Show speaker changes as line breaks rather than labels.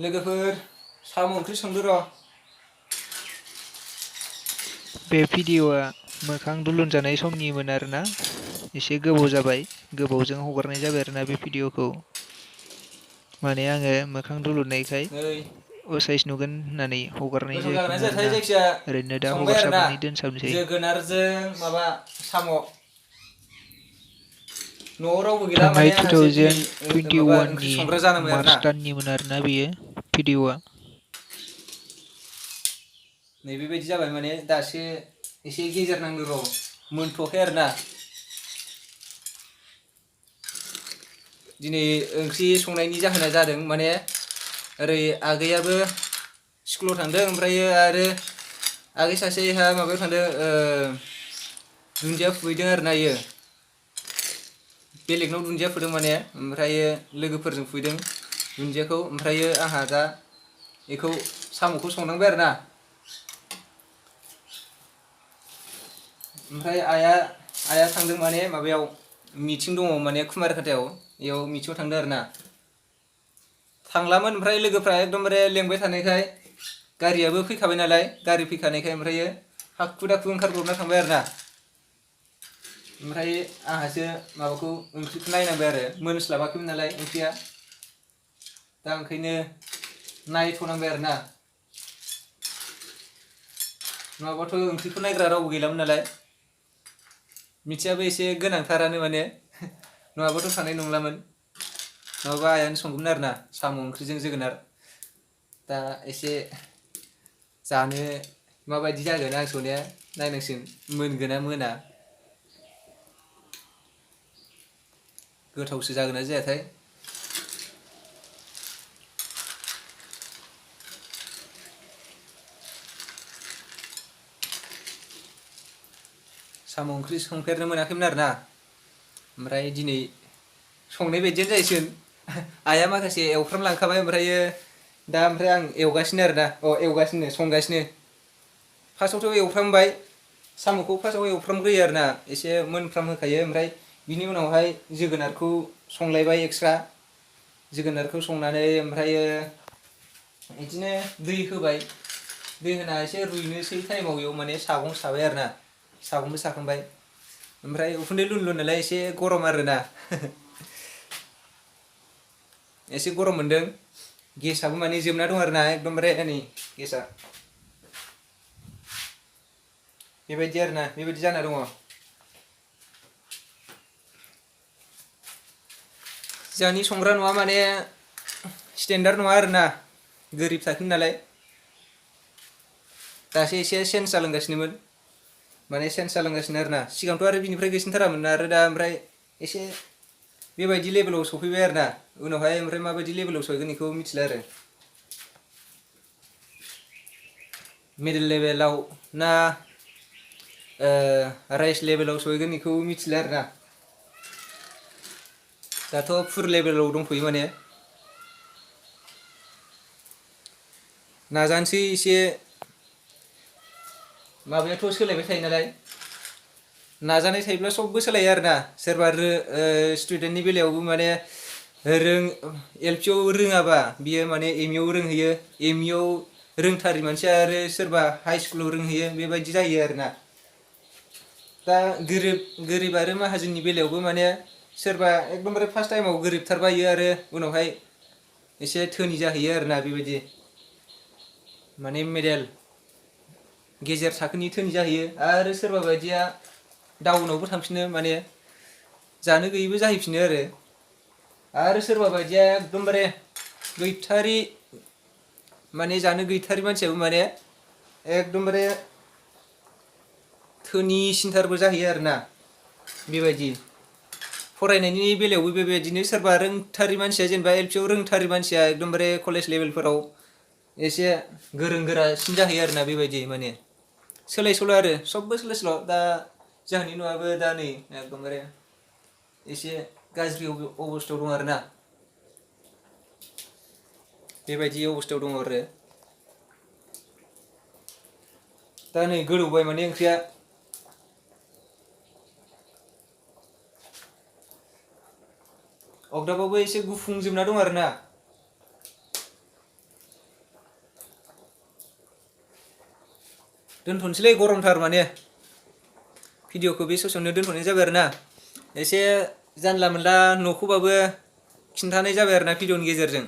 लोगोफोर साम' ओंख्रि संदो र'।
बे भिडिअ'आ मोखां दुलुनजानाय समनिमोन आरोना एसे गोबाव जाबाय, गोबावजों हगारनाय जाबाय आरोना बे भिडिअ'खौ। माने आङो मोखां दुलुननायखाय
नै
असाइस नुगोन होननानै हगारनाय
गोथाव जागोनना
जायाखैमोन
जायाथाय
आरोना।
जायखिया
ओरैनो दा
संबाय आरोना
हगारसाबनानै दोनसाबनोसै।
जोगोनारजों माबा साम'। न'आव रावबो गैला
थांनाय
माने आंहासो दिनै माबा ओंख्रि
2021नि
संग्रा जानांबाय
मार्च
आरोना।
दाननिमोन आरोना बेयो भिडिअ'आ।
नै बेबायदि जाबाय माने दासो एसे गेजेर नांदो र', मोनथ'आखै आरोना। दिनै ओंख्रि संनायनि जाहोना जादों माने ओरै आगैयाबो स्कुलाव थांदों, ओमफ्रायो आरो आगै सासेहा माबायाव थांदों, दुन्दिया फुहैदों आरोना इयो। बेलेगनाव दुन्दिया फुदों माने, ओमफ्रायो लोगोफोरजों फुहैदों दुन्दियाखौ। ओमफ्रायो आंहा दा बेखौ साम'खौ संनांबाय आरोना। ओमफ्राय आइया थांदों माने माबायाव मिटिं दङ माने कुमारखाथायाव, बेयाव मिटिङाव थांदों आरोना। थांलामोन ओमफ्राय लोगोफ्रा एकदमबारे लेंबाय थानायखाय गारियाबो फैखाबाय नालाय, गारि फैखानायखाय ओमफ्रायो हाखु दाखु ओंखारब्रबना थांबाय आरोना। ओमफ्राय आंहासो माबाखौ ओंख्रिखौ नायनांबाय आरो, मोनस्लाबाखैमोन नालाय ओंख्रिया। दा ओंखायनो नायथ'नांबाय आरोना। नङाबाथ' ओंख्रिखौ नायग्रा रावबो गैलामोन नालाय। मिथियाबो एसे गोनांथारानो माने, नङाबाथ' थांनाय नंलामोन। नङाबा आइयानो संगौमोन आरोना साम' ओंख्रिजों जोगोनार। दा एसे जानो माबायदि जागोन आं संनाया नायनांसिगोन, मोनगोन ना मोना। गोथावसो जागोन ना जायाथाय। साम' ओंख्रि संफेरनो मोनाखैमोन आरोना, ओमफ्राय दिनै संनाय बायदियानो जाहैसिगोन। आइया माखासे एवफ्राम लांखाबाय, ओमफ्रायो दा ओमफ्राय आं एवगासिनो आरोना, संगासिनो। फार्स्टआवथ' एवफ्रामबाय, साम'खौ फार्स्टआव एवफ्रामग्रोयो आरोना, एसे मोनफ्राम होखायो। ओमफ्राय बिनि उनावहाय जोगोनारखौ संलायबाय एक्सट्रा। जोगोनारखौ संनानै ओमफ्रायो बिदिनो दै होबाय। दै होना एसे रुइनोसै टाइमाव बेयाव माने सागं साबाय आरोना। सागंबो साखांबाय। ओमफ्राय उखुन्दै लुन नालाय एसे गरम आरोना। एसे गरम मोनदों। गेसाबो माने जोबना दं आरोना एकदमबारे नै गेसा। बेबायदि आरोना, बेबायदि जाना दङ। जोंहानि संग्रा न'आ माने स्टेन्डार्ड नङा आरोना, गोरिब थाखोनि नालाय। दासो एसे चेन्ज जालांगासिनोमोन। माने चेन्ज जालांगासिनो आरोना, सिगांथ' आरो बिनिफ्राय गैसिनथारामोन आरो दा ओमफ्राय एसे बेबायदि लेभेलाव सफैबाय आरोना। उनावहाय ओमफ्राय माबायदि लेभेलाव सहैगोन बेखौ मिथिला आरो। मिडिल लेभेलाव ना राइस लेभेलाव सहैगोन बेखौ मिथिला आरोना। दाथ' फुर लेभेलाव दंथ'यो माने। नाजानोसै एसे, माबायाथ' सोलायबाय थायो नालाय। नाजानाय थायोब्ला सबबो सोलायो आरोना। सोरबा स्टुडेन्टनि बेलायावबो माने एल पि आव रोङाबा बियो माने एम इ आव रोंहैयो, एम इ आव रोंथारि मानसिया आरो सोरबा हाइ स्कुलाव रोंहैयो, बेबायदि जायो आरोना। दा गोरिब आरो माहाजोननि बेलायावबो माने सोरबा एकदमबारे फार्स्ट टाइमाव गोरिबथारबा इयो आरो उनावहाय एसे धोनि जाहैयो आरोना बेबायदि। माने मिडेल गेजेर थाखोनि धोनि जाहैयो, आरो सोरबा बायदिया डाउनावबो थांफिनो माने जानो गैयैबो जाहैफिनो आरो सोरबा बायदिया एकदमबारे गैथारि, माने जानो गैथारि मानसियाबो माने एकदमबारे धोनिसिनथारबो जाहैयो आरोना बेबायदि। फरायनायनि बेलायावबो बेबायदिनो सोरबा रोंथारि मानसिया, जेनेबा एल पि आव रोंथारि मानसिया एकदमबारे कलेज लेभेलफोराव एसे गोरों गोरासिन जाहैयो आरोना बेबायदि माने। सोलाय सोल' आरो सबबो सोलाय सोल'। दा जोंहानि न'आबो दा नै एकदमबारे एसे गाज्रि अबस्थायाव दं आरोना। बेबायदि अबस्थायाव दङ आरो। दा नै गोदौबाय माने ओंख्रिया। अगदाबावबो एसे गुफुंजोबना दं आरोना। दोनथ'नोसैलै गरमथार माने भिडिअखौ बे ससेयावनो दोनथ'नाय जाबाय आरोना एसे जानला मोनला न'खौबाबो खिन्थानाय जाबाय आरोना भिडिअनि गेजेरजों